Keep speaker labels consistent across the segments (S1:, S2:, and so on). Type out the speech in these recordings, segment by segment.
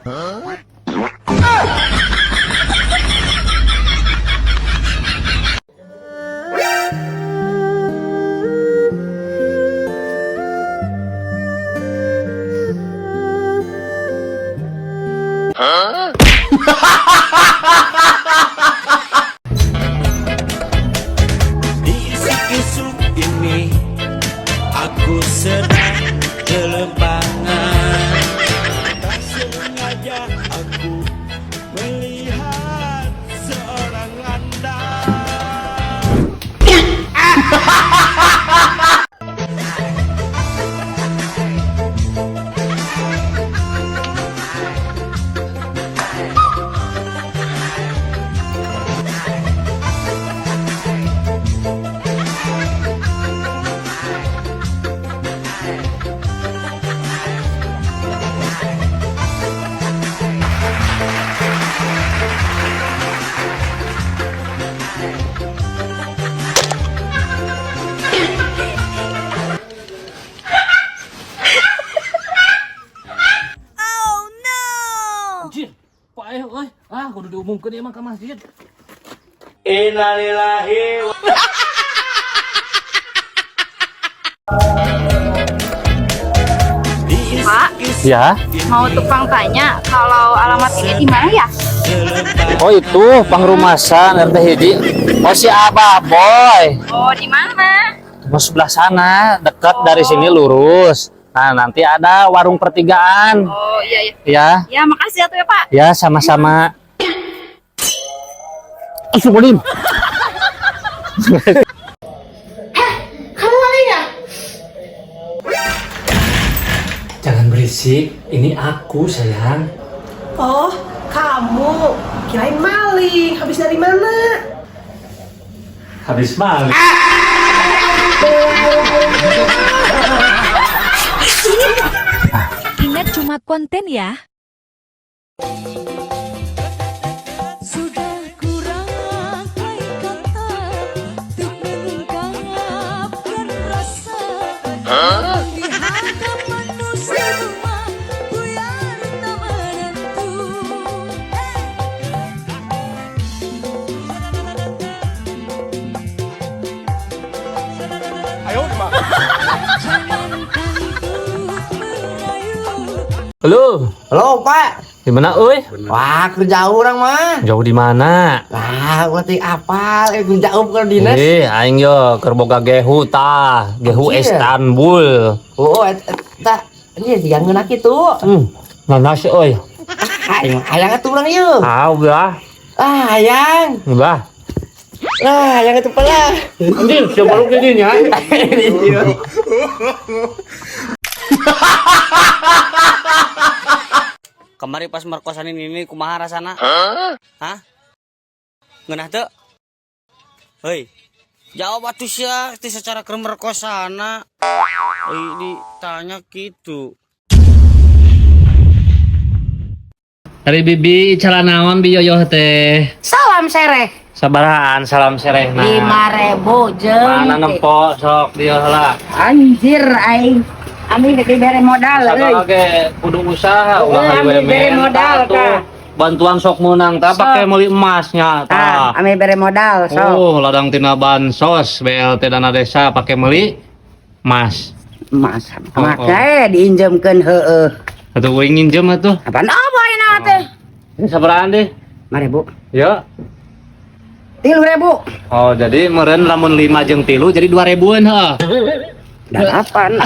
S1: Tuh.
S2: Di isuk-isuk ini aku sedang kelempangan. Tak sengaja aku melihat seorang anda.
S1: Anjir, kok aya euy? Ah, kudu diumumkeun ieu mah ka masjid.
S2: Innalillahi.
S3: Pak,
S1: Ya.
S3: mau tukang tanya kalau alamat ini di mana ya?
S1: Oh itu pangrumasan RT hiji. Oh si Abah Boy.
S3: Oh, di mana?
S1: Mau sebelah sana, dekat dari sini lurus. Nah, nanti ada warung pertigaan.
S3: Oh, iya iya.
S1: Ya,
S3: Ya, makasih ya tuh ya, Pak.
S1: ya sama-sama. Astagfirullahaladzim.
S4: Kamu maling ya?
S1: Jangan berisik, ini aku sayang.
S4: Oh, kamu. Kirain maling. Habis dari mana?
S1: Habis maling.
S5: Ingat cuma konten ya.
S6: Sudah kurang kata untuk mengungkapkan rasa di hadapanmu semua buyar tak menentu. Jangankan untuk merayu.
S1: Halo,
S7: Halo Pak.
S1: di mana euy?
S7: Wah, kerja orang mah.
S1: Jauh di mana?
S7: Lah, berarti apa? Kerja ke dinas.
S1: Eh, aing yo keur boga gehu tah, gehu
S7: Anjir.
S1: Istanbul.
S7: Oh, eta ini diganggu nak itu.
S1: Nanas euy.
S7: Aing hayang atuh urang ieu.
S1: Ah, udah.
S7: Ah, hayang.
S1: Udah.
S7: Lah, hayang atuh pelah.
S1: Anjir, siapa lu gini ya?
S8: Kemarin pas merkosanin ini kumaha rasana? Hah? Ngeunah teu? Hei. Jawab atuh sia teh secara keur merkosana. Hei, ditanya gitu.
S1: Dari bibi cara naon bi yoyoh teh?
S9: Salam sereh.
S1: Sabarahaan salam serehna.
S9: 5.000 jeung.
S1: Mana nempo sok dia heula.
S9: Anjir aing. Ami dek dibere modal euy.
S1: Sagala ge kudu usaha ulah
S9: Ami
S1: hayu
S9: bere modal
S1: tuh.
S9: ka.
S1: Bantuan sok meunang tah
S9: Sok.
S1: pake meuli emasnya
S9: Tah,
S1: tah.
S9: ami bere modal sok.
S1: Oh, ladang tina bansos BLT dana desa pake meuli emas.
S9: Mas,
S1: Oh,
S9: make diinjemkeun heueuh.
S1: Atuh uing nginjem atuh.
S9: Apaan apa ini teh?
S1: Ini sabarahaan deh?
S9: 5.000.
S1: Ya.
S9: 3.000.
S1: Oh, jadi meureun lamun 5 jeung 3 jadi 2000-an heuh.
S9: 8.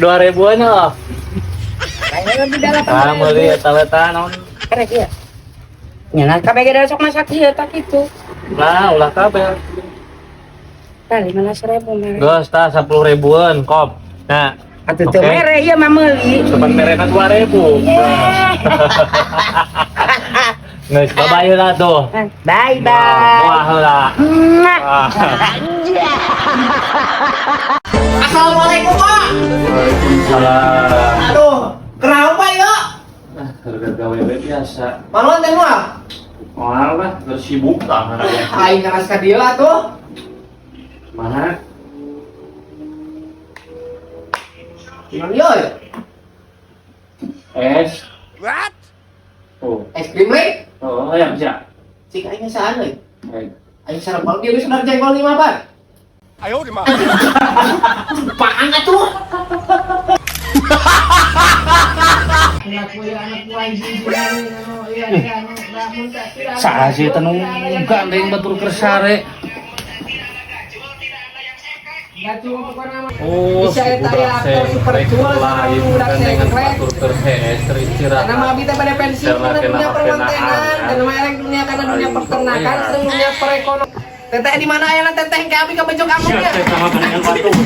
S1: 2000-an heuh.
S9: Ayo lebih 8.
S1: Ah, meuli eta we tah naon?
S9: Kerek ieu. Nya kabeh ge sok masak ieu tak kitu.
S1: Lah, ulah kabeh.
S9: Tah 15.000 mere.
S1: Geus tah 10 ribuan kop. Nah,
S9: Atuh teu
S1: Oke.
S9: mere ieu mah meuli.
S1: Sopan mereka 2000. Geus bye-bye lah tuh.
S9: Bye bye.
S1: Wah heula.
S9: Mwah.
S1: Ah.
S7: Assalamualaikum, Pak.
S1: Waalaikumsalam.
S7: Aduh, kenapa ya?
S1: Harga gawe we biasa.
S7: Maluan teh moal.
S1: Moal lah, geus sibuk tah
S7: Aing ngaras ka dieu atuh.
S1: Mana?
S7: Gimana ieu?
S1: Es. Oh.
S7: Es krim we.
S1: Oh, hayang sia.
S7: Cik aing saan euy? Aing sareng dia geus bener jengkol lima, Pak.
S2: Ayo di
S7: Paan atuh?
S1: Saha sih eta nu gandeng batur keur sare. Oh, si budak sengklek lain gandengan batur keur hees keur istirahat.
S4: Karena mah abdi teh pada pensiun
S1: Karena
S4: karena
S1: kena
S4: dunia
S1: perkenaan,
S4: permantenan, dan mah elek dunia karena dunia
S1: Aing
S4: peternakan,
S1: sok,
S4: sareng dunia perekonomian. Teteh di mana aya teteh ke abi kabejok amuknya.
S1: Siap teh sama gandengan batur.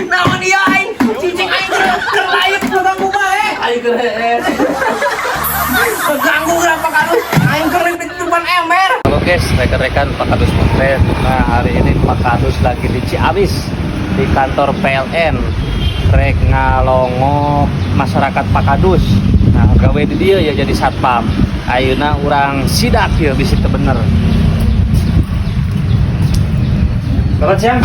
S4: Naon ieu aing? Cicing aing keur layep ganggu bae.
S1: Aing keur hees.
S4: Ganggu kenapa kadus? Aing keur di depan ember.
S1: Halo guys, rekan-rekan Pak Kadus Motret. Nah, hari ini Pak Kadus lagi di Ciamis di kantor PLN. Rek ngalongok masyarakat Pak Kadus. Nah, gawe di dia ya jadi satpam. Ayeuna urang sidak ya bisi teu bener. Selamat siang.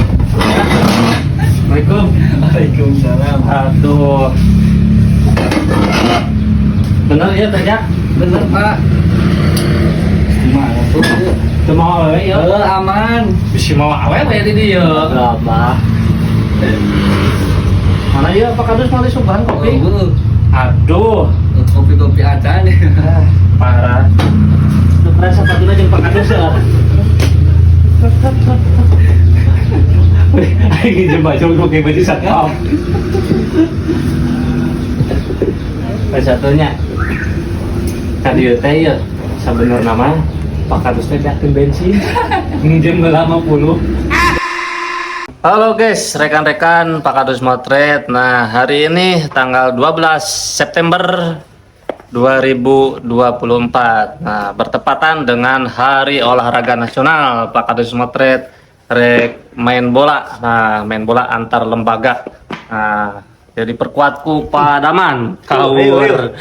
S1: Assalamualaikum. Waalaikumsalam. Aduh. Bener ya tanya?
S7: Bener, Pak.
S1: Gimana tuh? Teu mau awewe ya?
S7: Aman.
S1: Bisi mau awewe di dieu.
S7: Apa?
S1: Mana ya Pak Kadus mau disuguhan kopi? Aduh,
S7: Kopi-kopi acan.
S1: parah. Tuh keren sepatunya jeung Pak Kadus ya. Aing jeung baju pakai baju satpam. Satunya. Tadi teh ya sebenarnya mah Pak Kadus teh beakeun bensin. Nginjem heula 50. Halo guys, rekan-rekan Pak Kadus Motret. Nah, hari ini tanggal 12 September 2024. Nah, bertepatan dengan Hari Olahraga Nasional. Pak Kadus Motret rek main bola. Nah, main bola antar lembaga. Nah, jadi perkuatku Pak Daman, kaur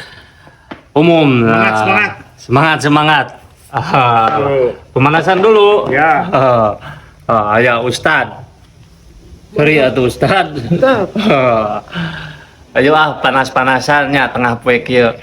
S1: umum. Nah,
S10: Semangat,
S1: semangat, semangat. Ah, pemanasan dulu.
S10: Ya.
S1: Ah, ayo Ustad. Beri atuh Ustad. Ayo ah panas-panasannya tengah poe kieu.